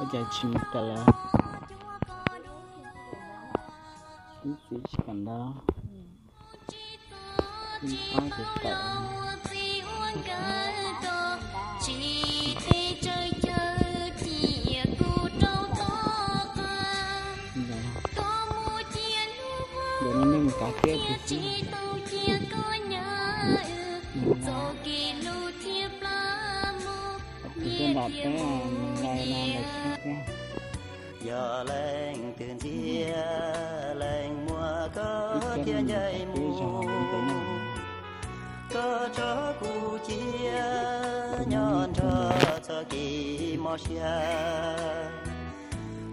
Ua cas tsis mus kawm lawm? Ib txwm tsis kawm ntawv, ib ob ces kawm. Ntawm no nej mus kav kiab tus xwb. Tus nram peb mus nqaij no ntawm sab peb. Yog leej twg ntxias leej muab koj thiaj ncaim mus, koj tso kuv cia nyob nrog txoj kev mob siab.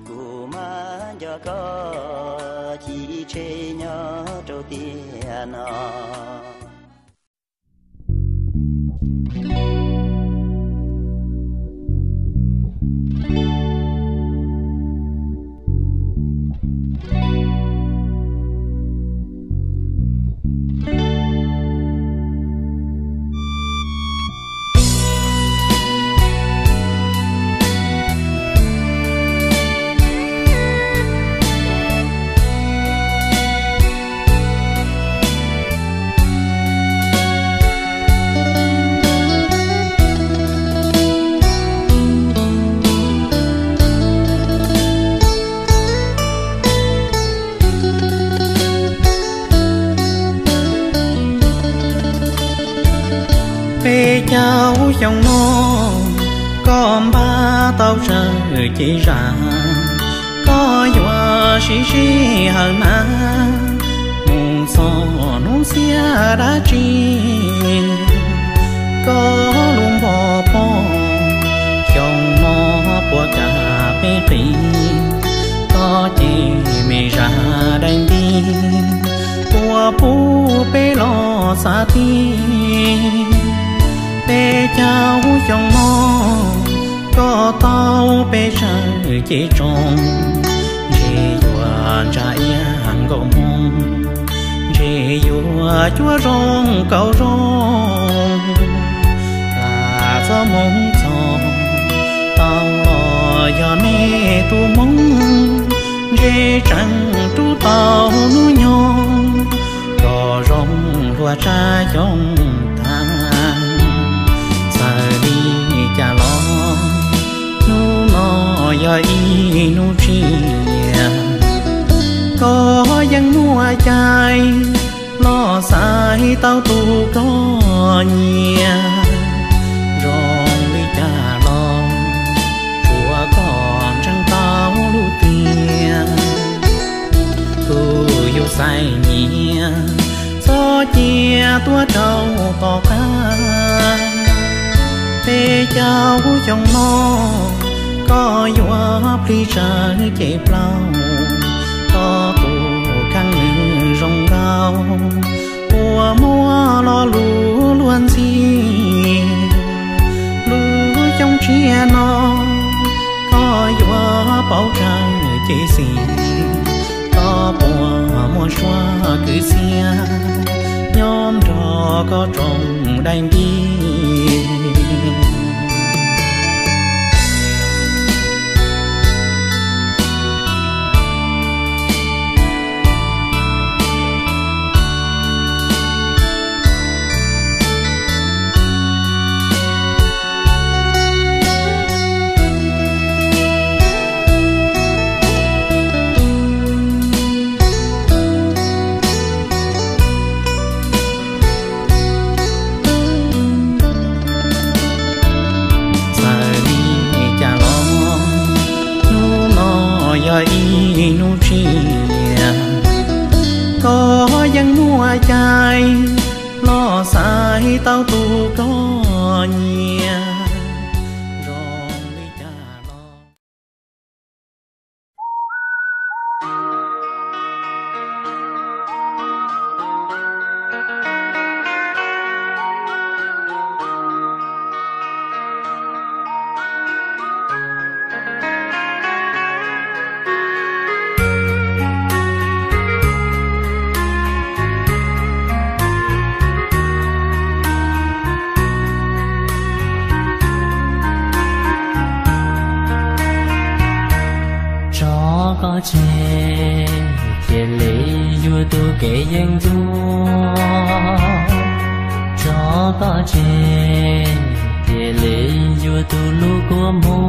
Kuv mas nco koj ci tseg nyob rau tiam no. Peb caug xyoo no koj npaj tau sawv cev zam, koj yuav sib sij hawm hnav mus txog hnub xiab dab tsi. Koj lub npog pog xyoo no puas kam peb qis, koj ces me zaj dai nti puas pub peb los xav ti. Peb caug xyoo no koj tau peb sawv cev tsoos, ntshe yuav ntsa iab nkaus hmoo, ntshe yuav cuab zoo kaum zoo. Lam txoj hmoo txog tau los yog nej tus hmoo, ntshe tseem rub tau hnub nyoog kom zoo luag tsa xyoo tag. Txawm li cas los hnub no yog ib hnub tshiab, koj yeej muaj cai los xaiv tau tus koj nyiam. Zoo li cas los tsuav koj ntseeg tau lub tiam, kuv yuav xaiv nyiam txhob cia tuaj rau tom qab. Peb caug xyoo no koj yuav plig sawv cev plaub, koj tus kheej nws zoo nkauj uas muaj lo lus luag ntxhi. Lub xyoo tshiab no koj yuav paub raws cev xis, koj puas muaj suab kwv txhiaj nyob nrog koj tsoom dai nti. Txawm li cas los hnub no yog ib hnub tshiab, koj yeej muaj cai los xaiv tau tus koj nyiam. Zoo li cas los Tso koj tseg, cia li yuav tus kev yeej ncuab. Tso koj tseg, cia li yuav tus lub kua muag.